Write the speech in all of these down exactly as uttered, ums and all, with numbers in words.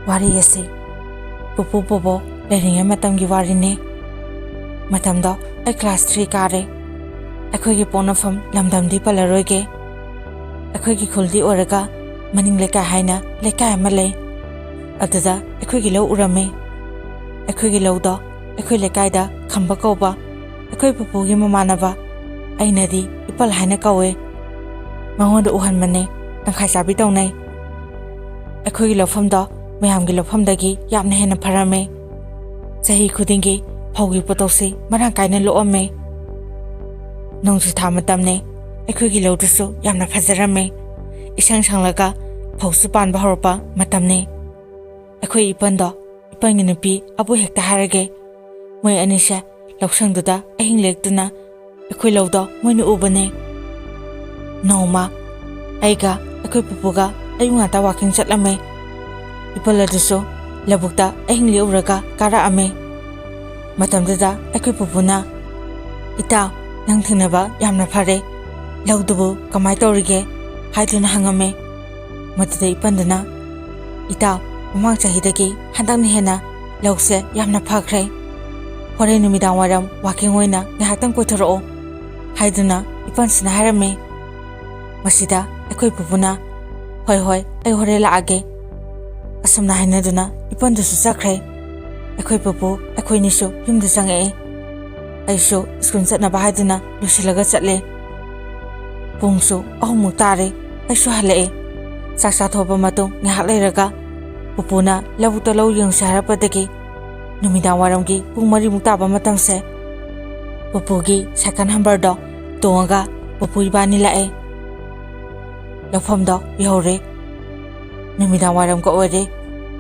ꯋꯥꯔꯤ ꯑꯁꯤ ꯄꯨꯄꯨ ꯕꯣꯕꯣꯛ ꯂꯩꯔꯤꯉꯩ ꯃꯇꯝꯒꯤ ꯋꯥꯔꯤꯅꯤ꯫ ꯃꯇꯝꯗꯣ ꯑꯩ ꯀ꯭ꯂꯥꯁ ꯊ꯭ꯔꯤ ꯀꯥꯔꯦ꯫ ꯑꯩꯈꯣꯏꯒꯤ ꯄꯣꯛꯅꯐꯝ ꯂꯝꯗꯝꯗꯤ ꯄꯜꯂꯔꯣꯏꯒꯦ꯫ ꯑꯩꯈꯣꯏꯒꯤ ꯈꯨꯜꯗꯤ ꯑꯣꯏꯔꯒ ꯃꯅꯤꯡ ꯂꯩꯀꯥꯏ ꯍꯥꯏꯅ ꯂꯩꯀꯥꯏ ꯑꯃ ꯂꯩ꯫ ꯑꯗꯨꯗ ꯑꯩꯈꯣꯏꯒꯤ ꯂꯧ ꯎꯔꯝꯃꯤ꯫ ꯑꯩꯈꯣꯏꯒꯤ ꯂꯧꯗꯣ ꯑꯩꯈꯣꯏ ꯂꯩꯀꯥꯏꯗ ꯈꯝꯕ ꯀꯧꯕ ꯑꯩꯈꯣꯏ ꯄꯨꯄꯨꯒꯤ ꯃꯃꯥꯟꯅꯕ, ꯑꯩꯅꯗꯤ ꯏꯄꯜ ꯍꯥꯏꯅ ꯀꯧꯋꯦ, ꯃꯉꯣꯟꯗ ꯎꯍꯟꯕꯅꯦ꯫ ꯇꯪꯈꯥꯏ ꯆꯥꯕꯤ ꯇꯧꯅꯩ꯫ ꯑꯩꯈꯣꯏꯒꯤ ꯂꯧꯐꯝꯗꯣ ꯃꯌꯥꯝꯒꯤ ꯂꯧꯐꯝꯗꯒꯤ ꯌꯥꯝꯅ ꯍꯦꯟꯅ ꯐꯔꯝꯃꯦ꯫ ꯆꯍꯤ ꯈꯨꯗꯤꯡꯒꯤ ꯐꯧꯒꯤ ꯄꯣꯠꯊꯣꯛꯁꯤ ꯃꯔꯥꯡ ꯀꯥꯏꯅ ꯂꯣꯛꯑꯝꯃꯦ꯫ ꯅꯣꯡꯖꯨ ꯊꯥ ꯃꯇꯝꯅꯦ꯫ ꯑꯩꯈꯣꯏꯒꯤ ꯂꯧꯗꯨꯁꯨ ꯌꯥꯝꯅ ꯐꯖꯔꯝꯃꯦ꯫ ꯏꯁꯪ ꯁꯪꯂꯒ ꯐꯧꯁꯨ ꯄꯥꯟꯕ ꯍꯧꯔꯛꯄ ꯃꯇꯝꯅꯦ꯫ ꯑꯩꯈꯣꯏ ꯏꯄꯟꯗꯣ, ꯏꯄꯟꯒꯤ ꯅꯨꯄꯤ ꯑꯕꯨ ꯍꯦꯛꯇ ꯍꯥꯏꯔꯒꯦ, ꯃꯣꯏ ꯑꯅꯤꯁꯦ ꯂꯧꯁꯪꯗꯨꯗ ꯑꯍꯤꯡ ꯂꯦꯛꯇꯨꯅ ꯑꯩꯈꯣꯏ ꯂꯧꯗꯣ ꯃꯣꯏꯅ ꯎꯕꯅꯦ꯫ ꯅꯣꯡꯃ ꯑꯩꯒ ꯑꯩꯈꯣꯏ ꯄꯨꯄꯨꯒ ꯑꯌꯨꯛ ꯉꯟꯇꯥ ꯋꯥꯀꯤꯡ ꯆꯠꯂꯝꯃꯦ꯫ ꯏꯄꯜ ꯑꯗꯨꯁꯨ ꯂꯧꯕꯨꯛꯇ ꯑꯍꯤꯡ ꯂꯦꯛꯎꯔꯒ ꯀꯥꯔꯛꯑꯝꯃꯦ꯫ ꯃꯇꯝꯗꯨꯗ ꯑꯩꯈꯣꯏ ꯄꯨꯄꯨꯅ, "ꯏꯇꯥꯎ, ꯅꯪ ꯊꯦꯡꯅꯕ ꯌꯥꯝꯅ ꯐꯔꯦ꯫ ꯂꯧꯗꯨꯕꯨ ꯀꯃꯥꯏ ꯇꯧꯔꯤꯒꯦ?" ꯍꯥꯏꯗꯨꯅ ꯍꯪꯉꯝꯃꯦ꯫ ꯃꯗꯨꯗ ꯏꯄꯟꯗꯨꯅ, "ꯏꯇꯥꯎ, ꯃꯃꯥꯡ ꯆꯍꯤꯗꯒꯤ ꯍꯟꯗꯛꯅ ꯍꯦꯟꯅ ꯂꯧꯁꯦ ꯌꯥꯝꯅ ꯐꯈ꯭ꯔꯦ꯫ ꯍꯣꯔꯦꯟ ꯅꯨꯃꯤꯗꯥꯡ ꯋꯥꯏꯔꯝ ꯋꯥꯀꯤꯡ ꯑꯣꯏꯅ ꯉꯥꯏꯍꯥꯛꯇꯪ ꯀꯣꯏꯊꯣꯔꯛꯑꯣ," ꯍꯥꯏꯗꯨꯅ ꯏꯄꯟꯁꯤꯅ ꯍꯥꯏꯔꯝꯃꯤ꯫ ꯃꯁꯤꯗ ꯑꯩꯈꯣꯏ ꯄꯨꯄꯨꯅ, "ꯍꯣꯏ, ꯍꯣꯏ, ꯑꯩ ꯍꯣꯔꯦꯟ ꯂꯥꯛꯑꯒꯦ"꯫ ꯑꯁꯨꯝꯅ ꯍꯥꯏꯅꯗꯨꯅ ꯏꯄꯟꯗꯨꯁꯨ ꯆꯠꯈ꯭ꯔꯦ꯫ ꯑꯩꯈꯣꯏ ꯄꯨꯄꯨ ꯑꯩꯈꯣꯏꯅꯤꯁꯨ ꯌꯨꯝꯗ ꯆꯪꯉꯛꯑꯦ꯫ ꯑꯩꯁꯨ ꯁ꯭ꯀꯨꯜ ꯆꯠꯅꯕ ꯍꯥꯏꯗꯨꯅ ꯂꯣꯏꯁꯤꯜꯂꯒ ꯆꯠꯂꯦ꯫ ꯄꯨꯡꯁꯨ ꯑꯍꯨꯝꯃꯨꯛ ꯇꯥꯔꯦ꯫ ꯑꯩꯁꯨ ꯍꯜꯂꯛꯑꯦ꯫ ꯆꯥꯛ ꯆꯥꯊꯣꯛꯑꯕ ꯃꯇꯨꯡ ꯉꯥꯏꯍꯥꯛ ꯂꯩꯔꯒ ꯄꯨꯄꯨꯅ ꯂꯧꯕꯨꯛꯇ ꯂꯧ ꯌꯦꯡꯉꯨꯁꯦ ꯍꯥꯏꯔꯛꯄꯗꯒꯤ ꯅꯨꯃꯤꯗꯥꯡ ꯋꯥꯏꯔꯝꯒꯤ ꯄꯨꯡ ꯃꯔꯤꯃꯨꯛ ꯇꯥꯕ ꯃꯇꯝꯁꯦ ꯄꯨꯄꯨꯒꯤ ꯁꯥꯏꯀꯜ ꯍꯝꯕꯔꯗꯣ ꯇꯣꯡꯉꯒ ꯄꯨꯄꯨ ꯏꯕꯥꯅꯤ ꯂꯥꯛꯑꯦ꯫ ꯂꯧꯐꯝꯗꯣ ꯌꯧꯔꯦ꯫ ꯅꯨꯃꯤꯗꯥꯡ ꯋꯥꯏꯔꯝꯒ ꯑꯣꯏꯔꯦ꯫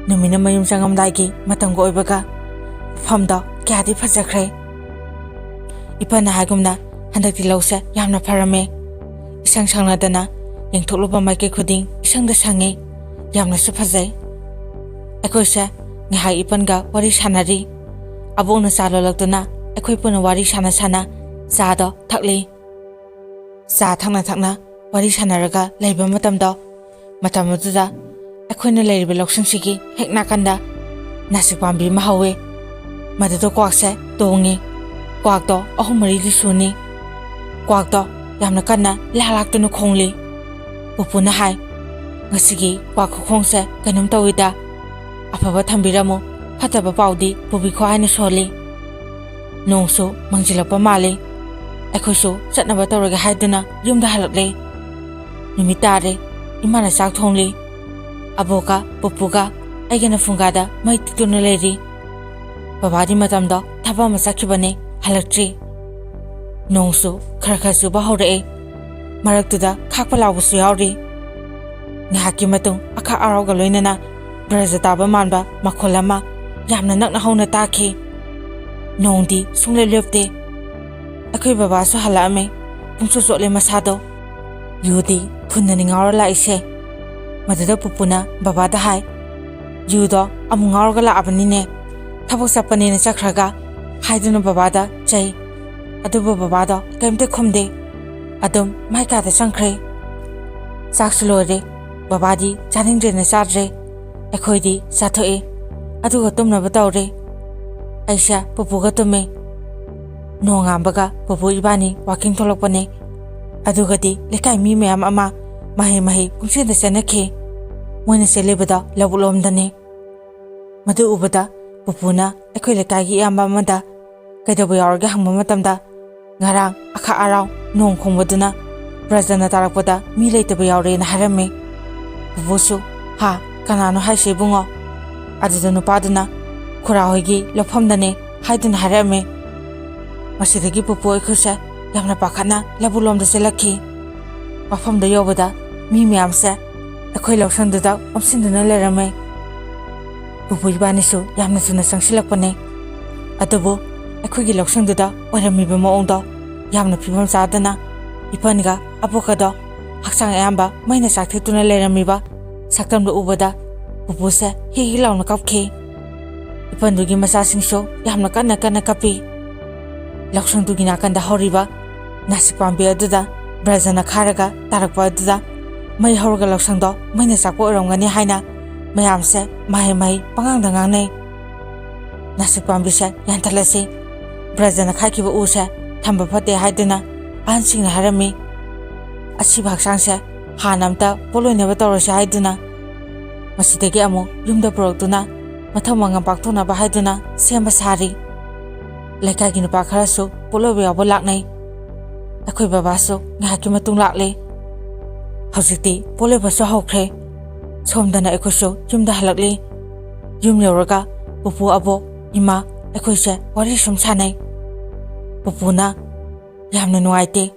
ꯅꯨꯃꯤꯠꯅ ꯃꯌꯨꯝ ꯆꯪꯉꯝꯗꯥꯏꯒꯤ ꯃꯇꯝꯒ ꯑꯣꯏꯕꯒ ꯃꯐꯝꯗꯣ ꯀꯌꯥꯗꯤ ꯐꯖꯈ꯭ꯔꯦ꯫ ꯏꯄꯟꯅ ꯍꯥꯏꯒꯨꯝꯅ ꯍꯟꯗꯛꯇꯤ ꯂꯧꯁꯦ ꯌꯥꯝꯅ ꯐꯔꯝꯃꯦ꯫ ꯏꯁꯪ ꯁꯪꯂꯗꯅ ꯌꯦꯡꯊꯣꯛꯂꯨꯕ ꯃꯥꯏꯀꯩ ꯈꯨꯗꯤꯡ ꯏꯁꯪꯗ ꯁꯪꯉꯦ꯫ ꯌꯥꯝꯅꯁꯨ ꯐꯖꯩ꯫ ꯑꯩꯈꯣꯏꯁꯦ ꯉꯥꯏꯍꯥꯛ ꯏꯄꯟꯒ ꯋꯥꯔꯤ ꯁꯥꯟꯅꯔꯤ꯫ ꯑꯕꯣꯛꯅ ꯆꯥ ꯂꯣꯜꯂꯛꯇꯨꯅ ꯑꯩꯈꯣꯏ ꯄꯨꯟꯅ ꯋꯥꯔꯤ ꯁꯥꯟꯅ ꯁꯥꯟꯅ ꯆꯥꯗꯣ ꯊꯛꯂꯤ꯫ ꯆꯥ ꯊꯛꯅ ꯊꯛꯅ ꯋꯥꯔꯤ ꯁꯥꯟꯅꯔꯒ ꯂꯩꯕ ꯃꯇꯝꯗꯣ, ꯃꯇꯝ ꯑꯗꯨꯗ ꯑꯩꯈꯣꯏꯅ ꯂꯩꯔꯤꯕ ꯂꯧꯁꯪꯁꯤꯒꯤ ꯍꯦꯛ ꯅꯥꯀꯟꯗ ꯅꯥꯁꯤꯛ ꯄꯥꯝꯕꯤ ꯑꯃ ꯍꯧꯋꯤ꯫ ꯃꯗꯨꯗ ꯀ꯭ꯋꯥꯛꯁꯦ ꯇꯣꯡꯉꯤ꯫ ꯀ꯭ꯋꯥꯛꯇꯣ ꯑꯍꯨꯝ ꯃꯔꯤꯗꯤ ꯁꯨꯅꯤ꯫ ꯀ꯭ꯋꯥꯛꯇꯣ ꯌꯥꯝꯅ ꯀꯟꯅ ꯂꯥ ꯂꯥꯛꯇꯨꯅ ꯈꯣꯡꯂꯤ꯫ ꯄꯨꯄꯨꯅ ꯍꯥꯏ, "ꯉꯁꯤꯒꯤ ꯀ꯭ꯋꯥꯛ ꯈꯨꯈꯣꯡꯁꯦ ꯀꯩꯅꯣꯝ ꯇꯧꯏꯗ꯫ ꯑꯐꯕ ꯊꯝꯕꯤꯔꯝꯃꯨ, ꯐꯠꯇꯕ ꯄꯥꯎꯗꯤ ꯄꯨꯕꯤꯈꯣ" ꯍꯥꯏꯅ ꯁꯣꯜꯂꯤ꯫ ꯅꯣꯡꯁꯨ ꯃꯪꯁꯤꯜꯂꯛꯄ ꯃꯥꯜꯂꯤ꯫ ꯑꯩꯈꯣꯏꯁꯨ ꯆꯠꯅꯕ ꯇꯧꯔꯒꯦ ꯍꯥꯏꯗꯨꯅ ꯌꯨꯝꯗ ꯍꯜꯂꯛꯂꯦ꯫ ꯅꯨꯃꯤꯠ ꯇꯥꯔꯦ꯫ ꯏꯃꯥꯅ ꯆꯥꯛ ꯊꯣꯡꯂꯤ꯫ ꯑꯕꯣꯛꯀ ꯄꯨꯄꯨꯒ ꯑꯩꯒꯤꯅ ꯐꯨꯡꯒꯥꯗ ꯃꯩ ꯇꯤꯛꯇꯨꯅ ꯂꯩꯔꯤ꯫ ꯕꯕꯥꯗꯤ ꯃꯇꯝꯗꯣ ꯊꯕꯛ ꯑꯃ ꯆꯠꯈꯤꯕꯅꯦ, ꯍꯜꯂꯛꯇ꯭ꯔꯤ꯫ ꯅꯣꯡꯁꯨ ꯈꯔ ꯈꯔ ꯆꯨꯕ ꯍꯧꯔꯛꯑꯦ꯫ ꯃꯔꯛꯇꯨꯗ ꯈꯥꯛꯄ ꯂꯥꯎꯕꯁꯨ ꯌꯥꯎꯔꯤ꯫ ꯉꯥꯏꯍꯥꯛꯀꯤ ꯃꯇꯨꯡ ꯑꯈꯥꯛ ꯑꯔꯥꯎꯒ ꯂꯣꯏꯅꯅ ꯕ꯭ꯔꯖ ꯇꯥꯕ ꯃꯥꯟꯕ ꯃꯈꯣꯜ ꯑꯃ ꯌꯥꯝꯅ ꯅꯛꯅ ꯍꯧꯅ ꯇꯥꯈꯤ꯫ ꯅꯣꯡꯗꯤ ꯁꯨꯡꯂꯦꯞ ꯂꯦꯞꯇꯦ꯫ ꯑꯩꯈꯣꯏ ꯕꯕꯥꯁꯨ ꯍꯜꯂꯛꯑꯝꯃꯦ꯫ ꯄꯨꯡꯆꯣꯠ ꯆꯣꯠꯂꯦ ꯃꯁꯥꯗꯣ꯫ ꯌꯨꯗꯤ ꯊꯨꯅꯅꯤ ꯉꯥꯎꯔ ꯂꯥꯛꯏꯁꯦ꯫ ꯃꯗꯨꯗ ꯄꯨꯄꯨꯅ ꯕꯕꯥꯗ ꯍꯥꯏ, "ꯌꯨꯗꯣ ꯑꯃꯨꯛ ꯉꯥꯎꯔꯒ ꯂꯥꯛꯑꯕꯅꯤꯅꯦ꯫ ꯊꯕꯛ ꯆꯠꯄꯅꯦꯅ ꯆꯠꯈ꯭ꯔꯒ" ꯍꯥꯏꯗꯨꯅ ꯕꯕꯥꯗ ꯆꯩ꯫ ꯑꯗꯨꯕꯨ ꯕꯕꯥꯗꯣ ꯀꯔꯤꯝꯇ ꯈꯨꯝꯗꯦ꯫ ꯑꯗꯨꯝ ꯃꯥꯏ ꯀꯥꯗ ꯆꯪꯈ꯭ꯔꯦ꯫ ꯆꯥꯛꯁꯨ ꯂꯣꯏꯔꯦ꯫ ꯕꯕꯥꯗꯤ ꯆꯥꯅꯤꯡꯗ꯭ꯔꯦꯅ ꯆꯥꯗ꯭ꯔꯦ꯫ ꯑꯩꯈꯣꯏꯗꯤ ꯆꯥꯊꯣꯛꯑꯦ꯫ ꯑꯗꯨꯒ ꯇꯨꯝꯅꯕ ꯇꯧꯔꯦ꯫ ꯑꯩꯁꯦ ꯄꯨꯄꯨꯒ ꯇꯨꯝꯃꯦ꯫ ꯅꯣꯡꯉꯥꯟꯕꯒ ꯄꯨꯄꯨ ꯏꯕꯥꯅꯤ ꯋꯥꯀꯤꯡ ꯊꯣꯛꯂꯛꯄꯅꯦ꯫ ꯑꯗꯨꯒꯗꯤ ꯂꯩꯀꯥꯏ ꯃꯤ ꯃꯌꯥꯝ ꯑꯃ ꯃꯍꯩ ꯃꯍꯩ ꯄꯨꯡꯆꯦꯟꯗ ꯆꯦꯟꯅꯈꯤ꯫ ꯃꯣꯏꯅ ꯆꯦꯜꯂꯤꯕꯗꯣ ꯂꯧꯕꯨꯛ ꯂꯣꯝꯗꯅꯤ꯫ ꯃꯗꯨ ꯎꯕꯗ ꯄꯨꯄꯨꯅ ꯑꯩꯈꯣꯏ ꯂꯩꯀꯥꯏꯒꯤ ꯏꯌꯥꯝꯕ ꯑꯃꯗ ꯀꯩꯗꯧꯕ ꯌꯥꯎꯔꯒꯦ ꯍꯪꯕ ꯃꯇꯝꯗ, ꯉꯔꯥꯡ ꯑꯈꯥꯛ ꯑꯔꯥꯎ ꯅꯣꯡ ꯈꯣꯡꯕꯗꯨꯅ ꯕ꯭ꯔꯖꯅ ꯇꯥꯔꯛꯄꯗ ꯃꯤ ꯂꯩꯇꯕ ꯌꯥꯎꯔꯦꯅ ꯍꯥꯏꯔꯝꯃꯤ꯫ ꯄꯨꯄꯨꯁꯨ, "ꯍꯥ, ꯀꯅꯥꯅꯣ ꯍꯥꯏꯁꯦ ꯏꯕꯨꯡꯉꯣ?" ꯑꯗꯨꯗ ꯅꯨꯄꯥꯗꯨꯅ, "ꯈꯨꯔꯥ ꯍꯣꯏꯒꯤ ꯂꯧꯐꯝꯗꯅꯦ" ꯍꯥꯏꯗꯨꯅ ꯍꯥꯏꯔꯛꯑꯝꯃꯤ꯫ ꯃꯁꯤꯗꯒꯤ ꯄꯨꯄꯨ ꯑꯩꯈꯣꯏꯁꯦ ꯌꯥꯝꯅ ꯄꯥꯈꯠꯅ ꯂꯧꯕꯨꯛ ꯂꯣꯝꯗ ꯆꯦꯜꯂꯛꯈꯤ꯫ ꯃꯐꯝꯗ ꯌꯧꯕꯗ ꯃꯤ ꯃꯌꯥꯝꯁꯦ ꯑꯩꯈꯣꯏ ꯂꯧꯁꯪꯗꯨꯗ ꯑꯣꯝꯁꯤꯟꯗꯨꯅ ꯂꯩꯔꯝꯃꯦ꯫ ꯄꯨꯄꯨ ꯏꯕꯥꯅꯤꯁꯨ ꯌꯥꯝꯅ ꯊꯨꯅ ꯆꯪꯁꯤꯜꯂꯛꯄꯅꯦ꯫ ꯑꯗꯨꯕꯨ ꯑꯩꯈꯣꯏꯒꯤ ꯂꯧꯁꯪꯗꯨꯗ ꯑꯣꯏꯔꯝꯃꯤꯕ ꯃꯑꯣꯡꯗꯣ ꯌꯥꯝꯅ ꯐꯤꯕꯝ ꯆꯥꯗꯅ, ꯏꯄꯟꯒ ꯑꯕꯣꯛꯀꯗꯣ ꯍꯛꯆꯥꯡ ꯑꯌꯥꯝꯕ ꯃꯩꯅ ꯆꯥꯛꯊꯦꯛꯇꯨꯅ ꯂꯩꯔꯝꯃꯤꯕ ꯁꯛꯇꯝꯗꯨ ꯎꯕꯗ ꯄꯨꯄꯨꯁꯦ ꯍꯤꯛ ꯍꯤꯛ ꯂꯥꯎꯅ ꯀꯞꯈꯤ꯫ ꯏꯄꯟꯗꯨꯒꯤ ꯃꯆꯥꯁꯤꯡꯁꯨ ꯌꯥꯝꯅ ꯀꯟꯅ ꯀꯟꯅ ꯀꯞꯄꯤ꯫ ꯂꯧꯁꯪꯗꯨꯒꯤ ꯅꯥꯀꯟꯗ ꯍꯧꯔꯤꯕ ꯅꯥꯁꯤꯛ ꯄꯥꯝꯕꯤ ꯑꯗꯨꯗ ꯕ꯭ꯔꯖꯅ ꯈꯥꯔꯒ ꯇꯥꯔꯛꯄ ꯑꯗꯨꯗ ꯃꯩ ꯍꯧꯔꯒ ꯂꯧꯁꯪꯗꯣ ꯃꯩꯅ ꯆꯥꯛꯄ ꯑꯣꯏꯔꯝꯒꯅꯤ ꯍꯥꯏꯅ ꯃꯌꯥꯝꯁꯦ ꯃꯍꯩ ꯃꯍꯩ ꯄꯉꯥꯡꯗ ꯉꯥꯡꯅꯩ꯫ ꯅꯥꯁꯤꯛ ꯄꯥꯝꯕꯤꯁꯦ ꯌꯥꯟꯊꯠꯂꯁꯤ, ꯕ꯭ꯔꯖꯅ ꯈꯥꯏꯈꯤꯕ ꯎꯁꯦ ꯊꯝꯕ ꯐꯠꯇꯦ ꯍꯥꯏꯗꯨꯅ ꯑꯍꯟꯁꯤꯡꯅ ꯍꯥꯏꯔꯝꯃꯤ꯫ ꯑꯁꯤꯕ ꯍꯛꯆꯥꯡꯁꯦ ꯍꯥꯟꯅ ꯑꯝꯇ ꯄꯣꯠꯂꯣꯏꯅꯕ ꯇꯧꯔꯁꯤ ꯍꯥꯏꯗꯨꯅ ꯃꯁꯤꯗꯒꯤ ꯑꯃꯨꯛ ꯌꯨꯝꯗ ꯄꯨꯔꯛꯇꯨꯅ ꯃꯊꯧ ꯃꯉꯝ ꯄꯥꯡꯊꯣꯛꯅꯕ ꯍꯥꯏꯗꯨꯅ ꯁꯦꯝꯕ ꯁꯥꯔꯤ꯫ ꯂꯩꯀꯥꯏꯒꯤ ꯅꯨꯄꯥ ꯈꯔꯁꯨ ꯄꯣꯠꯂꯣꯏꯕ ꯌꯥꯎꯕ ꯂꯥꯛꯅꯩ꯫ ꯑꯩꯈꯣꯏ ꯕꯕꯥꯁꯨ ꯉꯥꯏꯍꯥꯛꯀꯤ ꯃꯇꯨꯡ ꯂꯥꯛꯂꯦ꯫ ꯍꯧꯖꯤꯛꯇꯤ ꯄꯣꯠꯂꯣꯏꯕꯁꯨ ꯍꯧꯈ꯭ꯔꯦ꯫ ꯁꯣꯝꯗꯅ ꯑꯩꯈꯣꯏꯁꯨ ꯌꯨꯝꯗ ꯍꯜꯂꯛꯂꯤ꯫ ꯌꯨꯝ ꯌꯧꯔꯒ ꯄꯨꯄꯨ, ꯑꯕꯣꯛ, ꯏꯃꯥ, ꯑꯩꯈꯣꯏꯁꯦ ꯋꯥꯔꯤ ꯁꯨꯝ ꯁꯥꯟꯅꯩ꯫ ꯄꯨꯄꯨꯅ ꯌꯥꯝꯅ ꯅꯨꯡꯉꯥꯏꯇꯦ,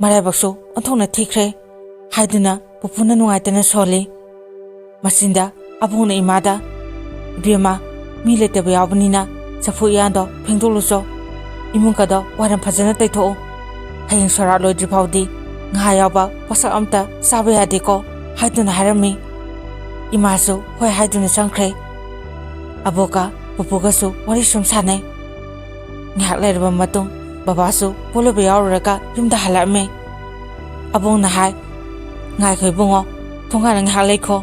ꯃꯔꯥꯏꯕꯛꯁꯨ ꯑꯣꯟꯊꯣꯛꯅ ꯊꯤꯈ꯭ꯔꯦ ꯍꯥꯏꯗꯨꯅ ꯄꯨꯄꯨꯅ ꯅꯨꯡꯉꯥꯏꯇꯅ ꯁꯣꯜꯂꯤ꯫ ꯃꯆꯤꯟꯗ ꯑꯕꯣꯛꯅ ꯏꯃꯥꯗ, "ꯏꯕꯦꯝꯃ, ꯃꯤ ꯂꯩꯇꯕ ꯌꯥꯎꯕꯅꯤꯅ ꯆꯐꯨ ꯎꯌꯥꯟꯗꯣ ꯐꯦꯡꯗꯣꯛꯂꯨꯆꯣ, ꯏꯃꯨꯡꯒꯗꯣ ꯋꯥꯏꯔꯝ ꯐꯖꯅ ꯇꯩꯊꯣꯛꯎ꯫ ꯍꯌꯦꯡ ꯁꯣꯔꯥꯠ ꯂꯣꯏꯗ꯭ꯔꯤ ꯐꯥꯎꯗꯤ ꯉꯥ ꯌꯥꯎꯕ ꯄꯣꯠꯁꯛ ꯑꯝꯇ ꯆꯥꯕ ꯌꯥꯗꯦꯀꯣ" ꯍꯥꯏꯗꯨꯅ ꯍꯥꯏꯔꯝꯃꯤ꯫ ꯏꯃꯥꯁꯨ ꯍꯣꯏ ꯍꯥꯏꯗꯨꯅ ꯆꯪꯈ꯭ꯔꯦ꯫ ꯑꯕꯣꯛꯀ ꯄꯨꯄꯨꯒꯁꯨ ꯋꯥꯔꯤ ꯁꯨꯝ ꯁꯥꯟꯅꯩ꯫ ꯉꯥꯏꯍꯥꯛ ꯂꯩꯔꯕ ꯃꯇꯨꯡ ꯕꯕꯥꯁꯨ ꯄꯣꯠꯂꯣꯏꯕ ꯌꯥꯎꯔꯨꯔꯒ ꯌꯨꯝꯗ ꯍꯜꯂꯛꯑꯝꯃꯦ꯫ ꯑꯕꯣꯛꯅ ꯍꯥꯏ, "ꯉꯥꯏꯈꯣ ꯏꯕꯨꯡꯉꯣ, ꯊꯣꯡꯒꯥꯟꯗ ꯉꯥꯏꯍꯥꯛ ꯂꯩꯈꯣ"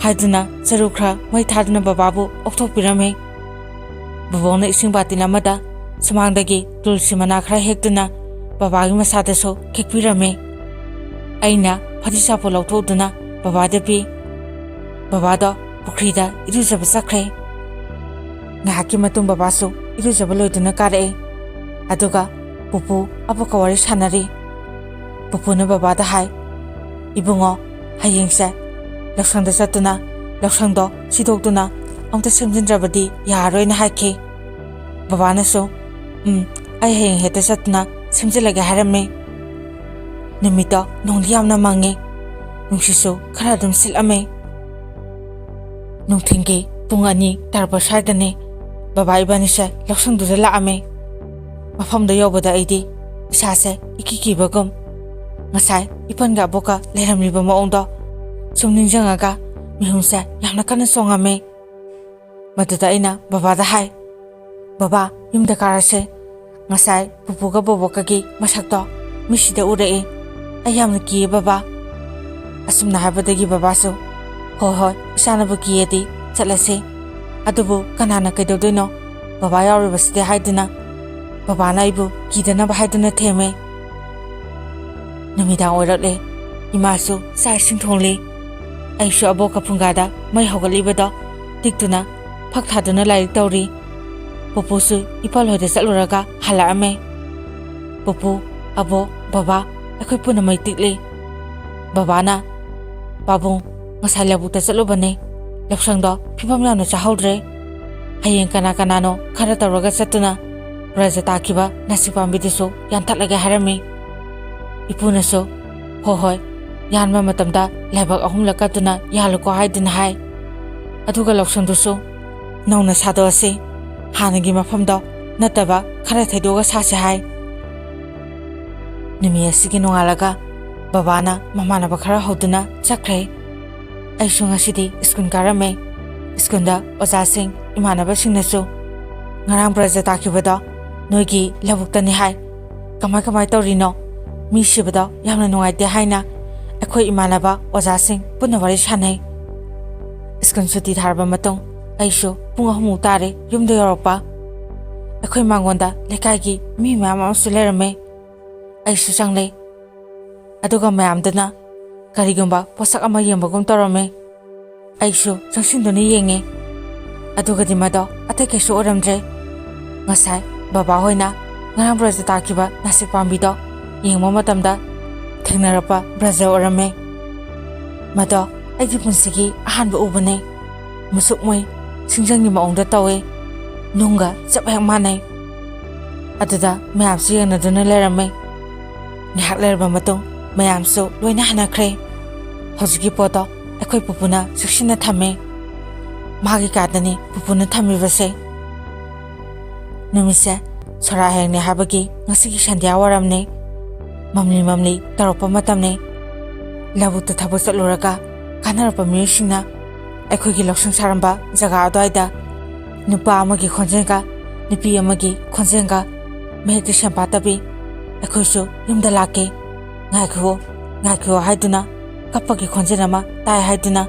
ꯍꯥꯏꯗꯨꯅ ꯆꯔꯨ ꯈꯔ ꯃꯩ ꯊꯥꯗꯨꯅ ꯕꯕꯥꯕꯨ ꯑꯣꯛꯊꯣꯛꯄꯤꯔꯝꯃꯤ꯫ ꯕꯕꯣꯛꯅ ꯏꯁꯤꯡ ꯕꯥꯇꯤꯟ ꯑꯃꯗ ꯁꯨꯃꯥꯡꯗꯒꯤ ꯇꯨꯜꯁꯤ ꯃꯅꯥ ꯈꯔ ꯍꯦꯛꯇꯨꯅ ꯕꯕꯥꯒꯤ ꯃꯁꯥꯗꯁꯨ ꯈꯤꯛꯄꯤꯔꯝꯃꯤ꯫ ꯑꯩꯅ ꯐꯗꯤꯁꯥꯄꯣ ꯂꯧꯊꯣꯛꯇꯨꯅ ꯕꯕꯥꯗ ꯄꯤ꯫ ꯕꯕꯥꯗꯣ ꯄꯨꯈ꯭ꯔꯤꯗ ꯏꯔꯨꯖꯕ ꯆꯠꯈ꯭ꯔꯦ꯫ ꯉꯥꯏꯍꯥꯛꯀꯤ ꯃꯇꯨꯡ ꯕꯕꯥꯁꯨ ꯏꯔꯨꯖꯕ ꯂꯣꯏꯗꯨꯅ ꯀꯥꯔꯛꯑꯦ꯫ ꯑꯗꯨꯒ ꯄꯨꯄꯨ ꯑꯕꯣꯛꯀ ꯋꯥꯔꯤ ꯁꯥꯟꯅꯔꯤ꯫ ꯄꯨꯄꯨꯅ ꯕꯕꯥꯗ ꯍꯥꯏ, "ꯏꯕꯨꯡꯉꯣ, ꯍꯌꯦꯡꯁꯦ ꯂꯧꯁꯪꯗ ꯆꯠꯇꯨꯅ ꯂꯧꯁꯪꯗꯣ ꯁꯤꯗꯣꯛꯇꯨꯅ ꯑꯃꯨꯛꯇ ꯁꯦꯝꯖꯤꯟꯗ꯭ꯔꯕꯗꯤ ꯌꯥꯔꯔꯣꯏꯅ" ꯍꯥꯏꯈꯤ꯫ ꯕꯕꯥꯅꯁꯨ, "ꯎꯝ, ꯑꯩ ꯍꯌꯦꯡ ꯍꯦꯛꯇ ꯆꯠꯇꯨꯅ ꯁꯦꯝꯖꯤꯜꯂꯒꯦ" ꯍꯥꯏꯔꯝꯃꯤ꯫ ꯅꯨꯃꯤꯠꯇꯣ ꯅꯣꯡꯗꯤ ꯌꯥꯝꯅ ꯃꯪꯉꯤ꯫ ꯅꯨꯡꯁꯤꯠꯁꯨ ꯈꯔ ꯑꯗꯨꯝ ꯁꯤꯠꯂꯝꯃꯤ꯫ ꯅꯨꯡꯊꯤꯜꯒꯤ ꯄꯨꯡ ꯑꯅꯤ ꯇꯥꯔꯛꯄ ꯁ꯭ꯋꯥꯏꯗꯅꯤ ꯕꯕꯥ ꯏꯕꯥꯅꯤꯁꯦ ꯂꯧꯁꯪꯗꯨꯗ ꯂꯥꯛꯑꯝꯃꯤ꯫ ꯃꯐꯝꯗ ꯌꯧꯕꯗ ꯑꯩꯗꯤ ꯏꯁꯥꯁꯦ ꯏꯀꯤ ꯀꯤꯕꯒꯨꯝ, ꯉꯁꯥꯏ ꯏꯄꯟꯒ ꯑꯕꯣꯛꯀ ꯂꯩꯔꯝꯂꯤꯕ ꯃꯑꯣꯡꯗꯣ ꯁꯨꯝ ꯅꯤꯡꯁꯤꯡꯉꯒ ꯃꯤꯍꯨꯟꯁꯦ ꯌꯥꯝꯅ ꯀꯟꯅ ꯆꯣꯡꯉꯝꯃꯤ꯫ ꯃꯗꯨꯗ ꯑꯩꯅ ꯕꯕꯥꯗ ꯍꯥꯏ, "ꯕꯕꯥ, ꯌꯨꯝꯗ ꯀꯥꯔꯁꯦ꯫ ꯉꯁꯥꯏ ꯄꯨꯄꯨꯒ ꯕꯣꯕꯣꯛꯀꯒꯤ ꯃꯁꯛꯇꯣ ꯃꯤꯠꯁꯤꯗ ꯎꯔꯛꯏ꯫ ꯑꯩ ꯌꯥꯝꯅ ꯀꯤꯌꯦ ꯕꯕꯥ"꯫ ꯑꯁꯨꯝꯅ ꯍꯥꯏꯕꯗꯒꯤ ꯕꯕꯥꯁꯨ, "ꯍꯣꯏ, ꯍꯣꯏ, ꯏꯆꯥꯅꯕꯨ ꯀꯤꯌꯦꯗꯤ ꯆꯠꯂꯁꯤ꯫ ꯑꯗꯨꯕꯨ ꯀꯅꯥꯅ ꯀꯩꯗꯧꯗꯣꯏꯅꯣ? ꯕꯕꯥ ꯌꯥꯎꯔꯤꯕꯁꯤꯗꯤ" ꯍꯥꯏꯗꯨꯅ ꯕꯕꯥꯅ ꯑꯩꯕꯨ ꯀꯤꯗꯅꯕ ꯍꯥꯏꯗꯨꯅ ꯊꯦꯝꯃꯦ꯫ ꯅꯨꯃꯤꯗꯥꯡ ꯑꯣꯏꯔꯛꯂꯦ꯫ ꯏꯃꯥꯁꯨ ꯆꯥꯛ ꯏꯁꯤꯡ ꯊꯣꯡꯂꯤ꯫ ꯑꯩꯁꯨ ꯑꯕꯣꯛꯀ ꯐꯨꯡꯒꯥꯗ ꯃꯩ ꯍꯧꯒꯠꯂꯤꯕꯗꯣ ꯇꯤꯛꯇꯨꯅ ꯐꯛ ꯊꯥꯗꯨꯅ ꯂꯥꯏꯔꯤꯛ ꯇꯧꯔꯤ꯫ ꯄꯨꯄꯨꯁꯨ ꯏꯄꯥꯜ ꯍꯣꯏꯗ ꯆꯠꯂꯨꯔꯒ ꯍꯜꯂꯛꯑꯝꯃꯦ꯫ ꯄꯨꯄꯨ, ꯑꯕꯣꯛ, ꯕꯕꯥ, ꯑꯩꯈꯣꯏ ꯄꯨꯟꯅ ꯃꯩ ꯇꯤꯛꯂꯤ꯫ ꯕꯕꯥꯅ, "ꯄꯥꯕꯨꯡ, ꯉꯁꯥꯏ ꯂꯧꯕꯨꯛꯇ ꯆꯠꯂꯨꯕꯅꯦ꯫ ꯂꯧꯁꯪꯗꯣ ꯐꯤꯕꯝ ꯌꯥꯝꯅ ꯆꯥꯍꯧꯗ꯭ꯔꯦ꯫ ꯍꯌꯦꯡ ꯀꯅꯥ ꯀꯅꯥꯅꯣ ꯈꯔ ꯇꯧꯔꯒ ꯆꯠꯇꯨꯅ ꯕ꯭ꯔꯖ ꯇꯥꯈꯤꯕ ꯅꯥꯁꯤꯛ ꯄꯥꯝꯕꯤꯗꯨꯁꯨ ꯌꯥꯟꯊꯠꯂꯒꯦ" ꯍꯥꯏꯔꯝꯃꯤ꯫ ꯏꯄꯨꯅꯁꯨ, "ꯍꯣꯏ, ꯍꯣꯏ, ꯌꯥꯟꯕ ꯃꯇꯝꯗ ꯂꯥꯏꯕꯛ ꯑꯍꯨꯝꯂꯛ ꯀꯠꯇꯨꯅ ꯌꯥꯜꯂꯨꯀꯣ" ꯍꯥꯏꯗꯨꯅ ꯍꯥꯏ꯫ ꯑꯗꯨꯒ ꯂꯧꯁꯪꯗꯨꯁꯨ ꯅꯧꯅ ꯁꯥꯗꯣꯛꯑꯁꯤ꯫ ꯍꯥꯟꯅꯒꯤ ꯃꯐꯝꯗꯣ ꯅꯠꯇꯕ ꯈꯔ ꯊꯩꯗꯣꯛꯑꯒ ꯁꯥꯁꯦ ꯍꯥꯏ꯫ ꯅꯨꯃꯤꯠ ꯑꯁꯤꯒꯤ ꯅꯣꯡꯉꯥꯜꯂꯒ ꯕꯕꯥꯅ ꯃꯃꯥꯟꯅꯕ ꯈꯔ ꯍꯧꯗꯨꯅ ꯆꯠꯈ꯭ꯔꯦ꯫ ꯑꯩꯁꯨ ꯉꯁꯤꯗꯤ ꯁ꯭ꯀꯨꯜ ꯀꯥꯔꯝꯃꯦ꯫ ꯁ꯭ꯀꯨꯜꯗ ꯑꯣꯖꯥꯁꯤꯡ, ꯏꯃꯥꯟꯅꯕꯁꯤꯡꯅꯁꯨ, "ꯉꯔꯥꯡ ꯕ꯭ꯔꯖ ꯇꯥꯈꯤꯕꯗꯣ ꯅꯣꯏꯒꯤ ꯂꯧꯕꯨꯛꯇꯅꯤ ꯍꯥꯏ꯫ ꯀꯃꯥꯏ ꯀꯃꯥꯏ ꯇꯧꯔꯤꯅꯣ? ꯃꯤ ꯁꯤꯕꯗꯣ ꯌꯥꯝꯅ ꯅꯨꯡꯉꯥꯏꯇꯦ" ꯍꯥꯏꯅ ꯑꯩꯈꯣꯏ ꯏꯃꯥꯟꯅꯕ ꯑꯣꯖꯥꯁꯤꯡ ꯄꯨꯟꯅ ꯋꯥꯔꯤ ꯁꯥꯟꯅꯩ꯫ ꯁ꯭ꯀꯨꯜ ꯁꯨꯇꯤ ꯊꯥꯔꯕ ꯃꯇꯨꯡ ꯑꯩꯁꯨ ꯄꯨꯡ ꯑꯍꯨꯝꯃꯨꯛ ꯇꯥꯔꯦ ꯌꯨꯝꯗ ꯌꯧꯔꯛꯄ꯫ ꯑꯩꯈꯣꯏ ꯃꯥꯡꯒꯣꯟꯗ ꯂꯩꯀꯥꯏꯒꯤ ꯃꯤ ꯃꯌꯥꯝ ꯑꯃꯁꯨ ꯂꯩꯔꯝꯃꯦ꯫ ꯑꯩꯁꯨ ꯆꯪꯂꯦ꯫ ꯑꯗꯨꯒ ꯃꯌꯥꯝꯗꯨꯅ ꯀꯔꯤꯒꯨꯝꯕ ꯄꯣꯠꯁꯛ ꯑꯃ ꯌꯦꯡꯕꯒꯨꯝ ꯇꯧꯔꯝꯃꯦ꯫ ꯑꯩꯁꯨ ꯆꯪꯁꯤꯟꯗꯨꯅ ꯌꯦꯡꯉꯦ꯫ ꯑꯗꯨꯒꯗꯤ ꯃꯗꯣ ꯑꯇꯩ ꯀꯩꯁꯨ ꯑꯣꯏꯔꯝꯗ꯭ꯔꯦ꯫ ꯉꯁꯥꯏ ꯕꯕꯥ ꯍꯣꯏꯅ ꯉꯔꯥꯡ ꯕ꯭ꯔꯖ ꯇꯥꯈꯤꯕ ꯅꯥꯁꯤꯛ ꯄꯥꯝꯕꯤꯗꯣ ꯌꯦꯡꯕ ꯃꯇꯝꯗ ꯊꯦꯡꯅꯔꯛꯄ ꯕ꯭ꯔꯖ ꯑꯣꯏꯔꯝꯃꯦ꯫ ꯃꯗꯣ ꯑꯩꯒꯤ ꯄꯨꯟꯁꯤꯒꯤ ꯑꯍꯥꯟꯕ ꯎꯕꯅꯦ꯫ ꯃꯨꯁꯨꯛ ꯃꯨꯏ, ꯁꯤꯡꯖꯪꯒꯤ ꯃꯑꯣꯡꯗ ꯇꯧꯋꯦ꯫ ꯅꯨꯡꯒ ꯆꯞ ꯍꯦꯛ ꯃꯥꯟꯅꯩ꯫ ꯑꯗꯨꯗ ꯃꯌꯥꯝꯁꯨ ꯌꯦꯡꯅꯗꯨꯅ ꯂꯩꯔꯝꯃꯦ꯫ ꯉꯥꯏꯍꯥꯛ ꯂꯩꯔꯕ ꯃꯇꯨꯡ ꯃꯌꯥꯝꯁꯨ ꯂꯣꯏꯅ ꯍꯟꯅꯈ꯭ꯔꯦ꯫ ꯍꯧꯖꯤꯛꯀꯤ ꯄꯣꯠꯇꯣ ꯑꯩꯈꯣꯏ ꯄꯨꯄꯨꯅ ꯆꯦꯛꯁꯤꯟꯅ ꯊꯝꯃꯦ꯫ ꯃꯥꯒꯤ ꯀꯥꯗꯅꯤ ꯄꯨꯄꯨꯅ ꯊꯝꯃꯤꯕꯁꯦ꯫ ꯅꯨꯃꯤꯠꯁꯦ ꯁꯣꯔꯥ ꯍꯦꯡꯅꯦ ꯍꯥꯏꯕꯒꯤ ꯉꯁꯤꯒꯤ ꯁꯟꯙ꯭ꯌꯥ ꯋꯥꯏꯔꯝꯅꯤ꯫ ꯃꯝꯂꯤ ꯃꯝꯂꯤ ꯇꯧꯔꯛꯄ ꯃꯇꯝꯅꯤ꯫ ꯂꯧꯕꯨꯛꯇ ꯊꯕꯛ ꯆꯠꯂꯨꯔꯒ ꯀꯥꯟꯅꯔꯛꯄ ꯃꯤꯑꯣꯏꯁꯤꯡꯅ ꯑꯩꯈꯣꯏꯒꯤ ꯂꯧꯁꯪ ꯁꯥꯔꯝꯕ ꯖꯒꯥ ꯑꯗꯨꯋꯥꯏꯗ ꯅꯨꯄꯥ ꯑꯃꯒꯤ ꯈꯣꯟꯖꯦꯜꯒ ꯅꯨꯄꯤ ꯑꯃꯒꯤ ꯈꯣꯟꯖꯦꯜꯒ ꯃꯍꯤꯛꯇꯤ ꯁꯦꯝꯄꯥꯠꯇꯕꯤ, "ꯑꯩꯈꯣꯏꯁꯨ ꯌꯨꯝꯗ ꯂꯥꯛꯀꯦ, ꯉꯥꯏꯈꯨꯑꯣ, ꯉꯥꯏꯈꯨꯑꯣ" ꯍꯥꯏꯗꯨꯅ ꯀꯞꯄꯒꯤ ꯈꯣꯟꯖꯦꯜ ꯑꯃ ꯇꯥꯏ ꯍꯥꯏꯗꯨꯅ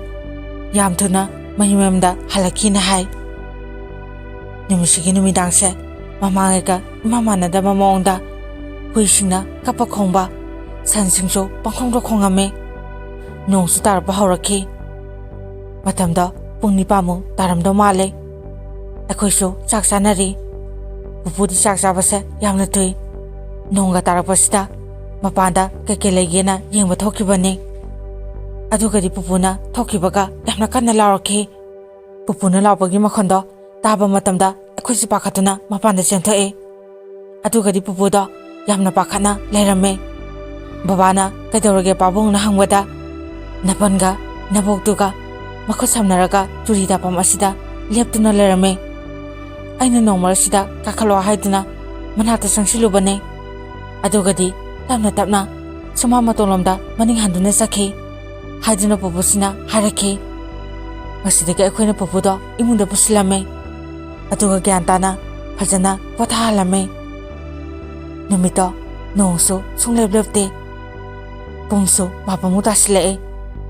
ꯌꯥꯝ ꯊꯨꯅ ꯃꯌꯨꯝ ꯃꯌꯨꯝꯗ ꯍꯜꯂꯛꯈꯤꯅ ꯍꯥꯏ꯫ ꯅꯨꯃꯤꯠꯁꯤꯒꯤ ꯅꯨꯃꯤꯗꯥꯡꯁꯦ ꯃꯃꯥꯡꯉꯩꯒ ꯏꯃꯥꯟ ꯃꯥꯟꯅꯗꯕ ꯃꯑꯣꯡꯗ ꯍꯨꯏꯁꯤꯡꯅ ꯀꯞꯄ ꯈꯣꯡꯕ, ꯁꯟꯁꯤꯡꯁꯨ ꯄꯪꯈꯣꯡꯗ ꯈꯣꯡꯉꯝꯃꯤ꯫ ꯅꯣꯡꯁꯨ ꯇꯥꯔꯛꯄ ꯍꯧꯔꯛꯈꯤ꯫ ꯃꯇꯝꯗꯣ ꯄꯨꯡ ꯅꯤꯄꯥꯟꯃꯨꯛ ꯇꯥꯔꯝꯗꯧ ꯃꯥꯜꯂꯦ꯫ ꯑꯩꯈꯣꯏꯁꯨ ꯆꯥꯛ ꯆꯥꯅꯔꯤ꯫ ꯄꯨꯄꯨꯗꯤ ꯆꯥꯛ ꯆꯥꯕꯁꯦ ꯌꯥꯝꯅ ꯊꯨꯏ꯫ ꯅꯣꯡꯒ ꯇꯥꯔꯛꯄꯁꯤꯗ ꯃꯄꯥꯟꯗ ꯀꯩꯀꯩ ꯂꯩꯒꯦꯅ ꯌꯦꯡꯕ ꯊꯣꯛꯈꯤꯕꯅꯤ꯫ ꯑꯗꯨꯒꯗꯤ ꯄꯨꯄꯨꯅ ꯊꯣꯛꯈꯤꯕꯒ ꯌꯥꯝꯅ ꯀꯟꯅ ꯂꯥꯎꯔꯛꯈꯤ꯫ ꯄꯨꯄꯨꯅ ꯂꯥꯎꯕꯒꯤ ꯃꯈꯣꯟꯗꯣ ꯇꯥꯕ ꯃꯇꯝꯗ ꯑꯩꯈꯣꯏꯁꯨ ꯄꯥꯈꯠꯇꯨꯅ ꯃꯄꯥꯟꯗ ꯆꯦꯟꯊꯣꯛꯑꯦ꯫ ꯑꯗꯨꯒꯗꯤ ꯄꯨꯄꯨꯗꯣ ꯌꯥꯝꯅ ꯄꯥꯈꯠꯅ ꯂꯩꯔꯝꯃꯦ꯫ ꯕꯕꯥꯅ "ꯀꯩꯗꯧꯔꯒꯦ ꯄꯥꯕꯨꯡꯅ?" ꯍꯪꯕꯗ, "ꯅꯄꯟꯒ ꯅꯕꯣꯛꯇꯨꯒ ꯃꯈꯨꯠ ꯁꯝꯅꯔꯒ ꯆꯨꯔꯤ ꯇꯥꯐꯝ ꯑꯁꯤꯗ ꯂꯦꯞꯇꯨꯅ ꯂꯩꯔꯝꯃꯦ꯫ ꯑꯩꯅ ꯅꯣꯡꯃ ꯑꯁꯤꯗ ꯀꯥꯈꯠꯂꯣ ꯍꯥꯏꯗꯨꯅ ꯃꯅꯥꯛꯇ ꯆꯪꯁꯤꯜꯂꯨꯕꯅꯦ꯫ ꯑꯗꯨꯒꯗꯤ ꯇꯞꯅ ꯇꯞꯅ ꯁꯨꯃꯥꯡ ꯃꯇꯣꯟꯂꯣꯝꯗ ꯃꯅꯤꯡ ꯍꯟꯗꯨꯅ ꯆꯠꯈꯤ" ꯍꯥꯏꯗꯨꯅ ꯄꯨꯄꯨꯁꯤꯅ ꯍꯥꯏꯔꯛꯈꯤ꯫ ꯃꯁꯤꯗꯒꯤ ꯑꯩꯈꯣꯏꯅ ꯄꯨꯄꯨꯗꯣ ꯏꯃꯨꯡꯗ ꯄꯨꯁꯤꯜꯂꯝꯃꯦ꯫ ꯑꯗꯨꯒ ꯒ꯭ꯌꯥꯟ ꯇꯥꯅ ꯐꯖꯅ ꯄꯣꯊꯥꯍꯜꯂꯝꯃꯦ꯫ ꯅꯨꯃꯤꯠꯇꯣ ꯅꯣꯡꯁꯨ ꯁꯨꯡꯂꯦꯞ ꯂꯦꯞꯇꯦ꯫ ꯄꯨꯡꯁꯨ ꯃꯥꯄꯟꯃꯨꯛ ꯇꯥꯁꯤꯜꯂꯛꯑꯦ꯫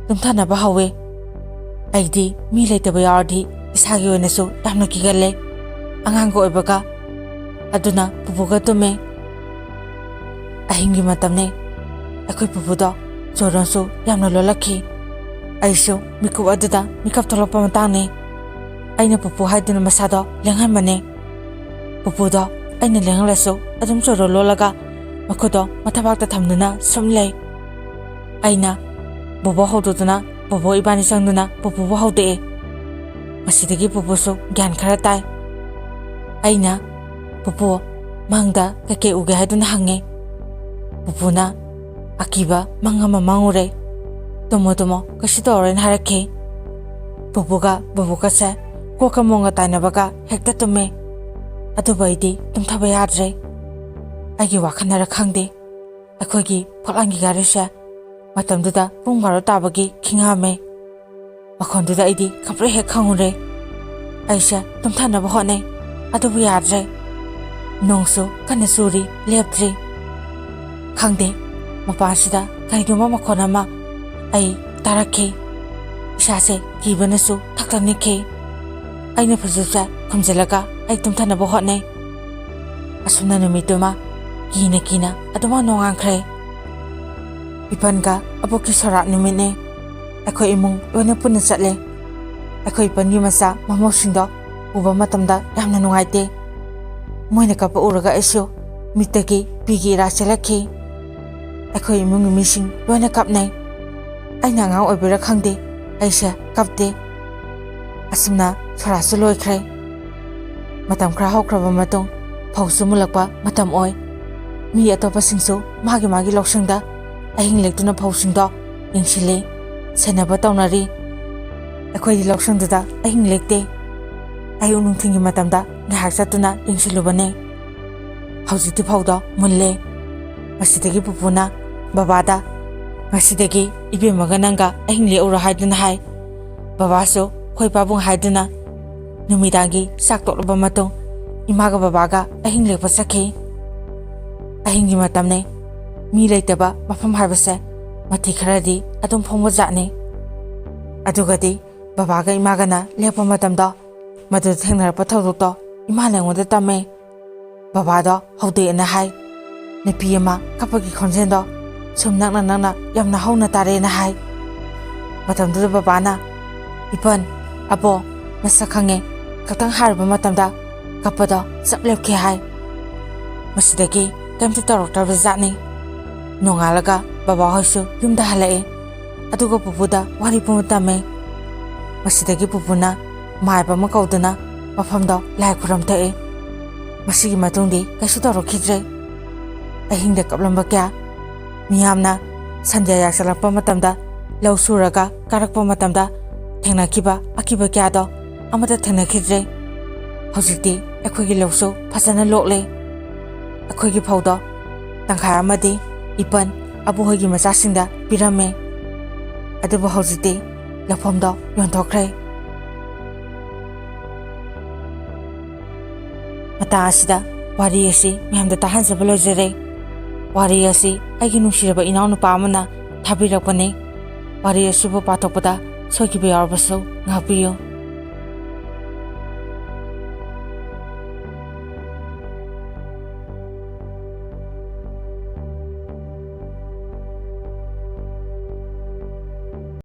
ꯇꯨꯝꯊꯅꯕ ꯍꯧꯋꯦ꯫ ꯑꯩꯗꯤ ꯃꯤ ꯂꯩꯇꯕ ꯌꯥꯎꯔꯗꯤ ꯏꯁꯥꯒꯤ ꯑꯣꯏꯅꯁꯨ ꯌꯥꯝꯅ ꯀꯤꯒꯜꯂꯦ, ꯑꯉꯥꯡꯒ ꯑꯣꯏꯕꯒ꯫ ꯑꯗꯨꯅ ꯄꯨꯄꯨꯒ ꯇꯨꯝꯃꯦ꯫ ꯑꯍꯤꯡꯒꯤ ꯃꯇꯝꯅꯦ꯫ ꯑꯩꯈꯣꯏ ꯄꯨꯄꯨꯗꯣ ꯆꯣꯔꯣꯟꯁꯨ ꯌꯥꯝꯅ ꯂꯣꯜꯂꯛꯈꯤ꯫ ꯑꯩꯁꯨ ꯃꯤꯀꯨꯞ ꯑꯗꯨꯗ ꯃꯤꯀꯞ ꯊꯣꯛꯂꯛꯄ ꯃꯇꯥꯡꯅꯦ꯫ ꯑꯩꯅ ꯄꯨꯄꯨ ꯍꯥꯏꯗꯨꯅ ꯃꯁꯥꯗꯣ ꯂꯦꯡꯍꯟꯕꯅꯦ꯫ ꯄꯨꯄꯨꯗꯣ ꯑꯩꯅ ꯂꯦꯡꯍꯜꯂꯁꯨ ꯑꯗꯨꯝ ꯆꯣꯔꯣ ꯂꯣꯜꯂꯒ ꯃꯈꯨꯠꯇꯣ ꯃꯊꯕꯥꯛꯇ ꯊꯝꯗꯨꯅ ꯁꯨꯝ ꯂꯩ꯫ ꯑꯩꯅ ꯕꯣꯕꯣ ꯍꯧꯗꯣꯛꯇꯨꯅ ꯕꯣꯕꯣ ꯏꯕꯥꯅꯤ ꯆꯪꯗꯨꯅ ꯄꯨꯄꯨꯕꯨ ꯍꯧꯗꯣꯛꯑꯦ꯫ ꯃꯁꯤꯗꯒꯤ ꯄꯨꯄꯨꯁꯨ ꯒ꯭ꯌꯥꯟ ꯈꯔ ꯇꯥꯏ꯫ ꯑꯩꯅ, "ꯄꯨꯄꯨ, ꯃꯪꯗ ꯀꯩꯀꯩ ꯎꯒꯦ?" ꯍꯥꯏꯗꯨꯅ ꯍꯪꯉꯦ꯫ ꯄꯨꯄꯨꯅ, "ꯑꯀꯤꯕ ꯃꯪ ꯑꯃ ꯃꯪꯉꯨꯔꯦ꯫ ꯇꯨꯝꯃꯣ, ꯇꯨꯝꯃꯣ, ꯀꯩꯁꯨ ꯇꯧꯔꯣꯏꯅ" ꯍꯥꯏꯔꯛꯈꯤ꯫ ꯄꯨꯄꯨꯒ ꯕꯨꯕꯣꯛꯀꯁꯦ ꯀꯣꯛꯀ ꯃꯣꯡꯒ ꯇꯥꯏꯅꯕꯒ ꯍꯦꯛꯇ ꯇꯨꯝꯃꯦ꯫ ꯑꯗꯨꯕꯨ ꯑꯩꯗꯤ ꯇꯨꯝꯊꯕ ꯌꯥꯗ꯭ꯔꯦ꯫ ꯑꯩꯒꯤ ꯋꯥꯈꯜꯅꯔ ꯈꯪꯗꯦ, ꯑꯩꯈꯣꯏꯒꯤ ꯐꯛꯂꯥꯡꯒꯤ ꯒꯥꯔꯤꯁꯦ ꯃꯇꯝꯗꯨꯗ ꯄꯨꯡ ꯕꯥꯔꯣ ꯇꯥꯕꯒꯤ ꯈꯤꯡꯉꯛꯑꯝꯃꯦ꯫ ꯃꯈꯣꯟꯗꯨꯗ ꯑꯩꯗꯤ ꯈꯪꯄ꯭ꯔꯦꯛ ꯍꯦꯛ ꯈꯪꯉꯨꯔꯦ꯫ ꯑꯩꯁꯦ ꯇꯨꯝꯊꯅꯕ ꯍꯣꯠꯅꯩ, ꯑꯗꯨꯕꯨ ꯌꯥꯗ꯭ꯔꯦ꯫ ꯅꯣꯡꯁꯨ ꯀꯟꯅ ꯆꯨꯔꯤ, ꯂꯦꯞꯇ꯭ꯔꯤ꯫ ꯈꯪꯗꯦ, ꯃꯄꯥꯟꯁꯤꯗ ꯀꯔꯤꯒꯨꯝꯕ ꯃꯈꯣꯟ ꯑꯃ ꯑꯩ ꯇꯥꯔꯛꯈꯤ꯫ ꯏꯁꯥꯁꯦ ꯀꯤꯕꯅꯁꯨ ꯊꯛꯊꯛ ꯅꯤꯛꯈꯤ꯫ ꯑꯩꯅ ꯐꯩꯖꯨꯞꯁꯦ ꯈꯨꯝꯖꯤꯜꯂꯒ ꯑꯩ ꯇꯨꯝꯊꯅꯕ ꯍꯣꯠꯅꯩ꯫ ꯑꯁꯨꯝꯅ ꯅꯨꯃꯤꯠꯇꯨꯃ ꯀꯤꯅ ꯀꯤꯅ ꯑꯗꯨꯃꯛ ꯅꯣꯡꯉꯥꯟꯈ꯭ꯔꯦ꯫ ꯏꯄꯟꯒ ꯑꯕꯣꯛꯀꯤ ꯁꯣꯔꯥꯠ ꯅꯨꯃꯤꯠꯅꯦ꯫ ꯑꯩꯈꯣꯏ ꯏꯃꯨꯡ ꯂꯣꯏꯅ ꯄꯨꯟꯅ ꯆꯠꯂꯦ꯫ ꯑꯩꯈꯣꯏ ꯏꯄꯟꯒꯤ ꯃꯆꯥ ꯃꯃꯧꯁꯤꯡꯗꯣ ꯎꯕ ꯃꯇꯝꯗ ꯌꯥꯝꯅ ꯅꯨꯡꯉꯥꯏꯇꯦ꯫ ꯃꯣꯏꯅ ꯀꯞꯄ ꯎꯔꯒ ꯑꯩꯁꯨ ꯃꯤꯠꯇꯒꯤ ꯄꯤꯒꯤ ꯏꯔꯥ ꯆꯦꯜꯂꯛꯈꯤ꯫ ꯑꯩꯈꯣꯏ ꯏꯃꯨꯡꯒꯤ ꯃꯤꯁꯤꯡ ꯂꯣꯏꯅ ꯀꯞꯅꯩ꯫ ꯑꯩꯅ ꯑꯉꯥꯡ ꯑꯣꯏꯕꯩꯔꯥ ꯈꯪꯗꯦ, ꯑꯩꯁꯦ ꯀꯞꯇꯦ꯫ ꯑꯁꯨꯝꯅ ꯁꯣꯔꯥꯠꯁꯨ ꯂꯣꯏꯈ꯭ꯔꯦ꯫ ꯃꯇꯝ ꯈꯔ ꯍꯧꯈ꯭ꯔꯕ ꯃꯇꯨꯡ ꯐꯧꯁꯨ ꯃꯨꯜꯂꯛꯄ ꯃꯇꯝ ꯑꯣꯏ꯫ ꯃꯤ ꯑꯇꯣꯞꯄꯁꯤꯡꯁꯨ ꯃꯥꯒꯤ ꯃꯥꯒꯤ ꯂꯧꯁꯪꯗ ꯑꯍꯤꯡ ꯂꯦꯛꯇꯨꯅ ꯐꯧꯁꯤꯡꯗꯣ ꯌꯦꯡꯁꯤꯜꯂꯤ, ꯁꯦꯟꯅꯕ ꯇꯧꯅꯔꯤ꯫ ꯑꯩꯈꯣꯏꯗꯤ ꯂꯧꯁꯪꯗꯨꯗ ꯑꯍꯤꯡ ꯂꯦꯛꯇꯦ꯫ ꯑꯌꯨꯛ ꯅꯨꯡꯊꯤꯜꯒꯤ ꯃꯇꯝꯗ ꯉꯥꯏꯍꯥꯛ ꯆꯠꯇꯨꯅ ꯌꯦꯡꯁꯤꯜꯂꯨꯕꯅꯦ꯫ ꯍꯧꯖꯤꯛꯇꯤ ꯐꯧꯗꯣ ꯃꯨꯜꯂꯦ꯫ ꯃꯁꯤꯗꯒꯤ ꯄꯨꯄꯨꯅ ꯕꯕꯥꯗ, "ꯉꯁꯤꯗꯒꯤ ꯏꯕꯦꯝꯃꯒ ꯅꯪꯒ ꯑꯍꯤꯡ ꯂꯦꯛꯎꯔꯣ" ꯍꯥꯏꯗꯨꯅ ꯍꯥꯏ꯫ ꯕꯕꯥꯁꯨ ꯑꯩꯈꯣꯏ ꯄꯥꯕꯨꯡ ꯍꯥꯏꯗꯨꯅ ꯅꯨꯃꯤꯗꯥꯡꯒꯤ ꯆꯥꯛ ꯇꯣꯛꯂꯕ ꯃꯇꯨꯡ ꯏꯃꯥꯒ ꯕꯕꯥꯒ ꯑꯍꯤꯡ ꯂꯦꯛꯄ ꯆꯠꯈꯤ꯫ ꯑꯍꯤꯡꯒꯤ ꯃꯇꯝꯅꯤ꯫ ꯃꯤ ꯂꯩꯇꯕ ꯃꯐꯝ ꯍꯥꯏꯕꯁꯦ ꯃꯊꯤ ꯈꯔꯗꯤ ꯑꯗꯨꯝ ꯐꯣꯡꯕ ꯖꯥꯠꯅꯤ꯫ ꯑꯗꯨꯒꯗꯤ ꯕꯕꯥꯒ ꯏꯃꯥꯒꯅ ꯂꯦꯞꯄ ꯃꯇꯝꯗꯣ ꯃꯗꯨꯗ ꯊꯦꯡꯅꯔꯛꯄ ꯊꯧꯗꯣꯛꯇꯣ ꯏꯃꯥꯅ ꯑꯩꯉꯣꯟꯗ ꯇꯝꯃꯦ꯫ ꯕꯕꯥꯗꯣ ꯍꯧꯗꯣꯛꯑꯦꯅ ꯍꯥꯏ꯫ ꯅꯨꯄꯤ ꯑꯃ ꯀꯞꯄꯒꯤ ꯈꯣꯟꯖꯦꯜꯗꯣ ꯁꯨꯝ ꯅꯛꯅ ꯅꯛꯅ ꯌꯥꯝꯅ ꯍꯧꯅ ꯇꯥꯔꯦꯅ ꯍꯥꯏ꯫ ꯃꯇꯝꯗꯨꯗ ꯕꯕꯥꯅ, "ꯏꯄꯟ, ꯑꯕꯣ, ꯅꯁꯛ ꯈꯪꯉꯦ" ꯈꯛꯇꯪ ꯍꯥꯏꯔꯨꯕ ꯃꯇꯝꯗ ꯀꯞꯄꯗꯣ ꯆꯞ ꯂꯦꯞꯈꯤ ꯍꯥꯏ꯫ ꯃꯁꯤꯗꯒꯤ ꯀꯩꯝꯇ ꯇꯧꯔꯛꯇ꯭ꯔꯕ ꯖꯥꯠꯅꯤ꯫ ꯅꯣꯡꯉꯥꯜꯂꯒ ꯕꯕꯥ ꯍꯣꯏꯁꯨ ꯌꯨꯝꯗ ꯍꯜꯂꯛꯑꯦ꯫ ꯑꯗꯨꯒ ꯄꯨꯄꯨꯗ ꯋꯥꯔꯤ ꯄꯨꯝꯕ ꯇꯝꯃꯦ꯫ ꯃꯁꯤꯗꯒꯤ ꯄꯨꯄꯨꯅ ꯃꯥꯏꯕ ꯑꯃ ꯀꯧꯗꯨꯅ ꯃꯐꯝꯗꯣ ꯂꯥꯏ ꯈꯨꯔꯝ ꯊꯣꯛꯑꯦ꯫ ꯃꯁꯤꯒꯤ ꯃꯇꯨꯡꯗꯤ ꯀꯩꯁꯨ ꯇꯧꯔꯛꯈꯤꯗ꯭ꯔꯦ꯫ ꯑꯍꯤꯡꯗ ꯀꯞꯂꯝꯕ ꯀꯌꯥ, ꯃꯤꯌꯥꯝꯅ ꯁꯟꯗ꯭ꯌꯥ ꯌꯥꯆꯠꯂꯛꯄ ꯃꯇꯝꯗ, ꯂꯧ ꯁꯨꯔꯒ ꯀꯥꯔꯛꯄ ꯃꯇꯝꯗ ꯊꯦꯡꯅꯈꯤꯕ ꯑꯀꯤꯕ ꯀꯌꯥꯗꯣ ꯑꯃꯠꯇ ꯊꯦꯡꯅꯈꯤꯗ꯭ꯔꯦ꯫ ꯍꯧꯖꯤꯛꯇꯤ ꯑꯩꯈꯣꯏꯒꯤ ꯂꯧꯁꯨ ꯐꯖꯅ ꯂꯣꯛꯂꯦ꯫ ꯑꯩꯈꯣꯏꯒꯤ ꯐꯧꯗꯣ ꯇꯪꯈꯥꯏ ꯑꯃꯗꯤ ꯏꯄꯟ ꯑꯕꯨꯍꯣꯏꯒꯤ ꯃꯆꯥꯁꯤꯡꯗ ꯄꯤꯔꯝꯃꯦ꯫ ꯑꯗꯨꯕꯨ ꯍꯧꯖꯤꯛꯇꯤ ꯂꯧꯐꯝꯗꯣ ꯌꯣꯟꯊꯣꯛꯈ꯭ꯔꯦ꯫ ꯃꯇꯥꯡ ꯑꯁꯤꯗ ꯋꯥꯔꯤ ꯑꯁꯤ ꯃꯌꯥꯝꯗ ꯇꯥꯍꯟꯖꯕ ꯂꯣꯏꯖꯔꯦ꯫ ꯋꯥꯔꯤ ꯑꯁꯤ ꯑꯩꯒꯤ ꯅꯨꯡꯁꯤꯔꯕ ꯏꯅꯥꯎꯅꯨꯄꯥ ꯑꯃꯅ ꯊꯥꯕꯤꯔꯛꯄꯅꯤ꯫ ꯋꯥꯔꯤ ꯑꯁꯤꯕꯨ ꯄꯥꯊꯣꯛꯄꯗ ꯁꯣꯏꯈꯤꯕ ꯌꯥꯎꯔꯕꯁꯨ ꯉꯥꯛꯄꯤꯌꯨ꯫